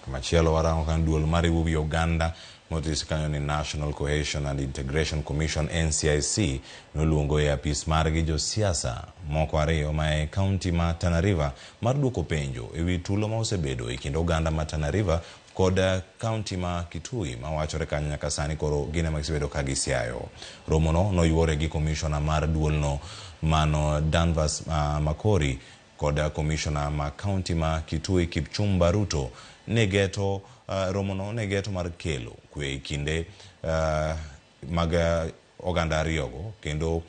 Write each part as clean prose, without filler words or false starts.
Kamachielo warango kanyo duol mariwo wi oganda motis kanyo ni National Cohesion and Integration Commission NCIC noluongo e apis margi josiasa moko ariyo ma e kaunti ma Tana River mar duoko penjo e wi tulo ma osebedo e kind oganda ma Tana River kod kaunti ma Kitui ma wachore kanyo nyaka sani koro gin ema gisebedo ka gisiayo. Romono noyuore gi komishona mar duolno mano Danvas Makori kod komishona ma kaunti ma Kitui Kipchumba Ruto ne geto romono ne geto mar kelo kwe e kinde mag oganda ariyogo kendo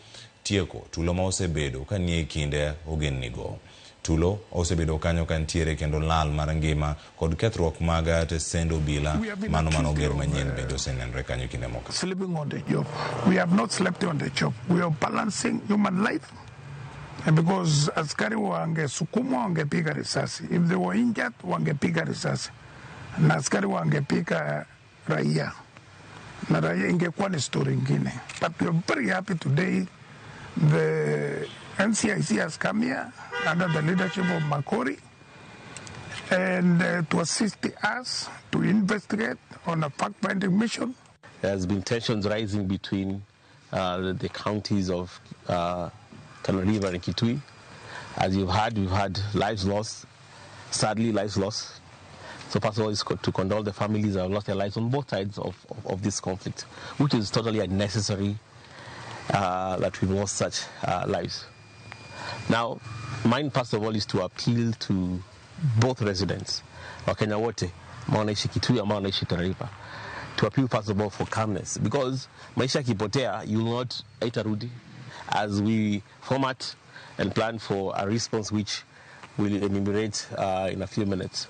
tieko tulo ma osebedo ka nie kind ogendnigo. Tulo osebedo kanyo ka nitiere kendo lal mar ngima kod kethruok mag tesend obila mano manoger manyien bende osenenore kanyo kinde mokalo. Sleeping on the job. We have not slept on the job. We are balancing human life. And because askari wangesukumwa wangepiga risasi. If they were injured wangepiga risasi. Na askari wangepiga raia. Na raia ingekuwa ni story ingine. But we are very happy today. The NCIC has come here under the leadership of Makori and to assist us to investigate on a fact-finding mission. There has been tensions rising between the counties of Tana River and Kitui. As you've heard, we've had lives lost, sadly lives lost. So first of all, it's to condole the families that have lost their lives on both sides of this conflict, which is totally unnecessary that we've lost such lives. Now, mine first of all is to appeal to both residents, Wakenya wote, ambao wanaishi Kitui, ambao wanaishi Tana River, to appeal first of all for calmness, because maisha yakipotea, you will not haitarudi. As we format and plan for a response which will enumerate in a few minutes.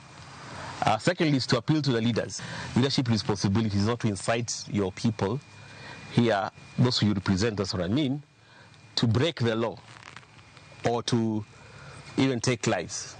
Secondly, is to appeal to the leaders. Leadership responsibility is not to incite your people here, those who you represent, that's what I mean, to break the law or to even take lives.